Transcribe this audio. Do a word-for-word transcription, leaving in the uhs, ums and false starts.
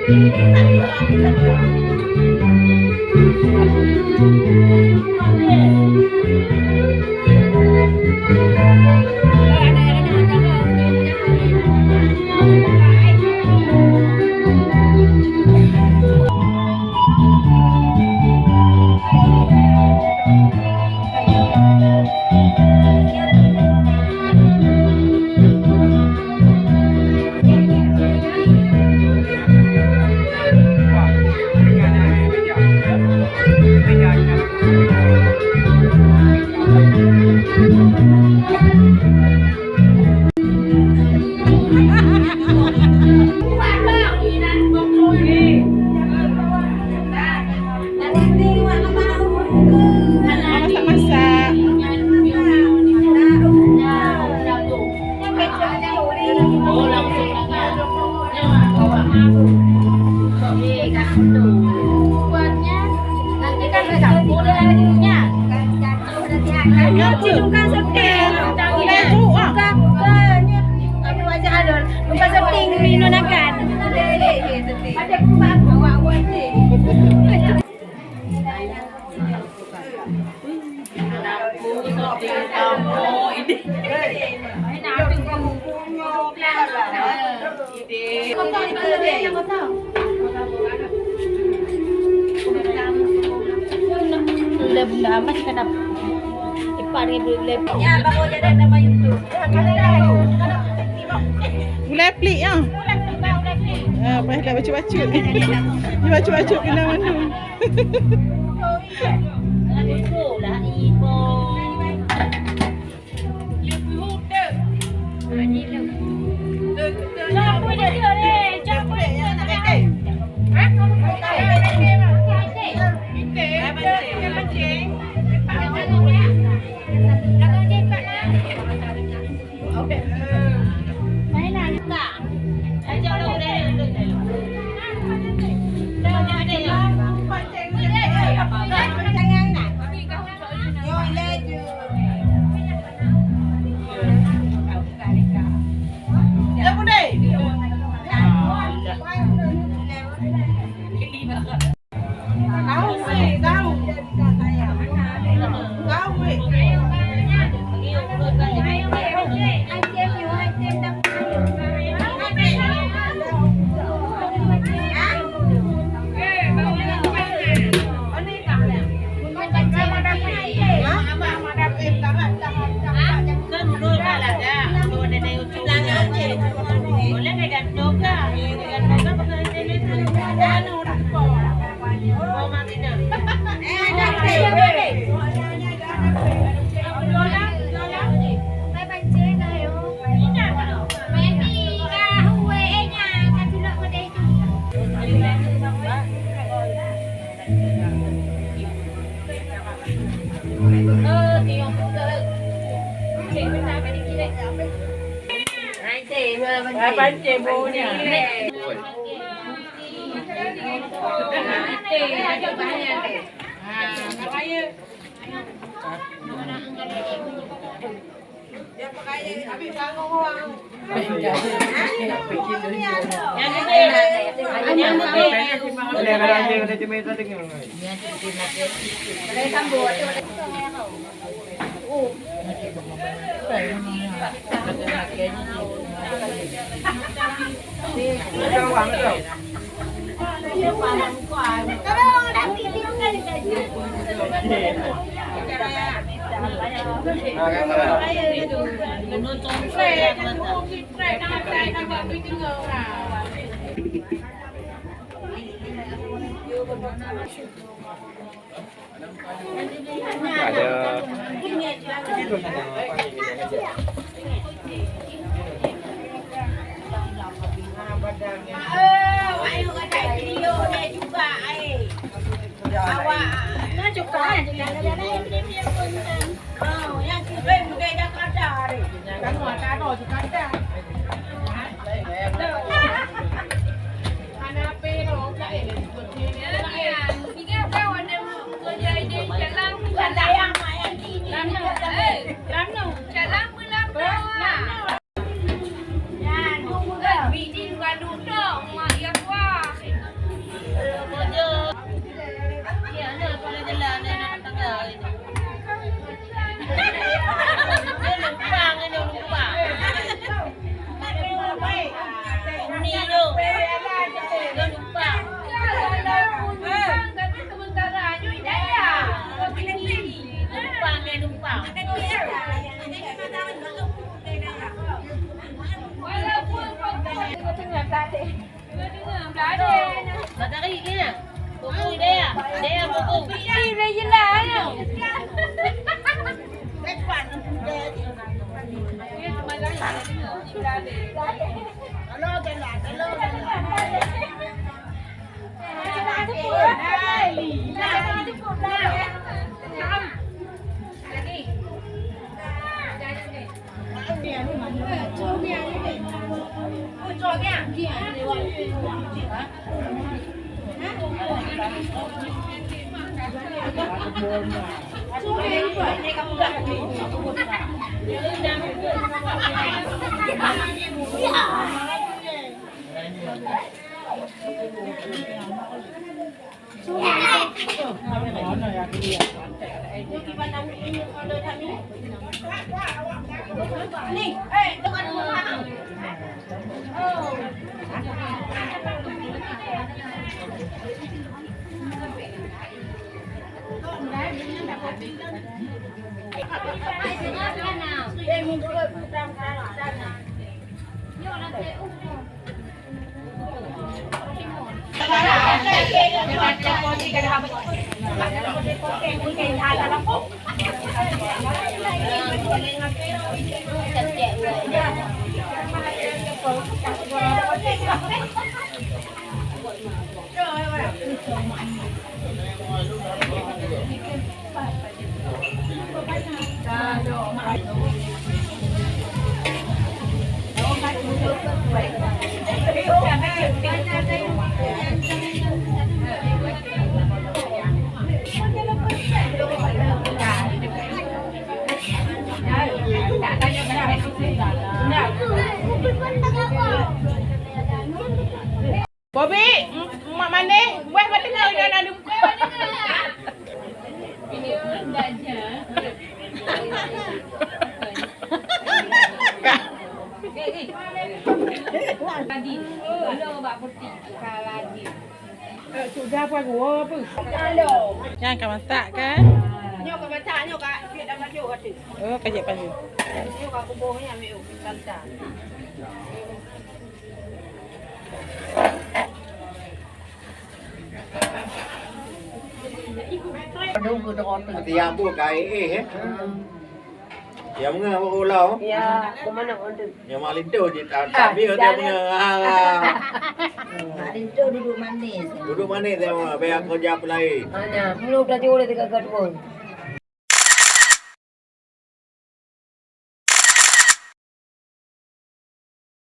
Masak-masak. Nanti kan ada campur lagi. Nanti tukang syuting. Tukang, tukang, tukang, tukang syuting minum makan. Leb ndak amat kadap. Ipak dengan leb. Ya, baru jadi nama YouTube. Gulai pelik ya. Ah, payah dah bacut-bacut. Dia bacut-bacut kena mandum. Matahari kena. Pukul dia. Dia pukul. Ini dia je lah, ayo. Bobi, m-, mak manéh, weh, bateungku nyoe na di muka. Sudah apa gua apa? Nyan ka masak kan? Nyoe ka masak, nyoe ka, cik dah pajuk kata. Oh, ka cik pajuk. Nyoe ka kuboh nyan, ambil, oh, santan. Tiap buet ka éh, éh, eh. Ya, meunga bak ulau. Ya, ke mana orang tu? Ya, mak linto je, tak, tak, dia, dia meunga. Ah. Mak linto duduk manis. Duduk manis, dia meunga, biar kerja pelayan. Mana? Mulu dah jauh dah tiga kedua.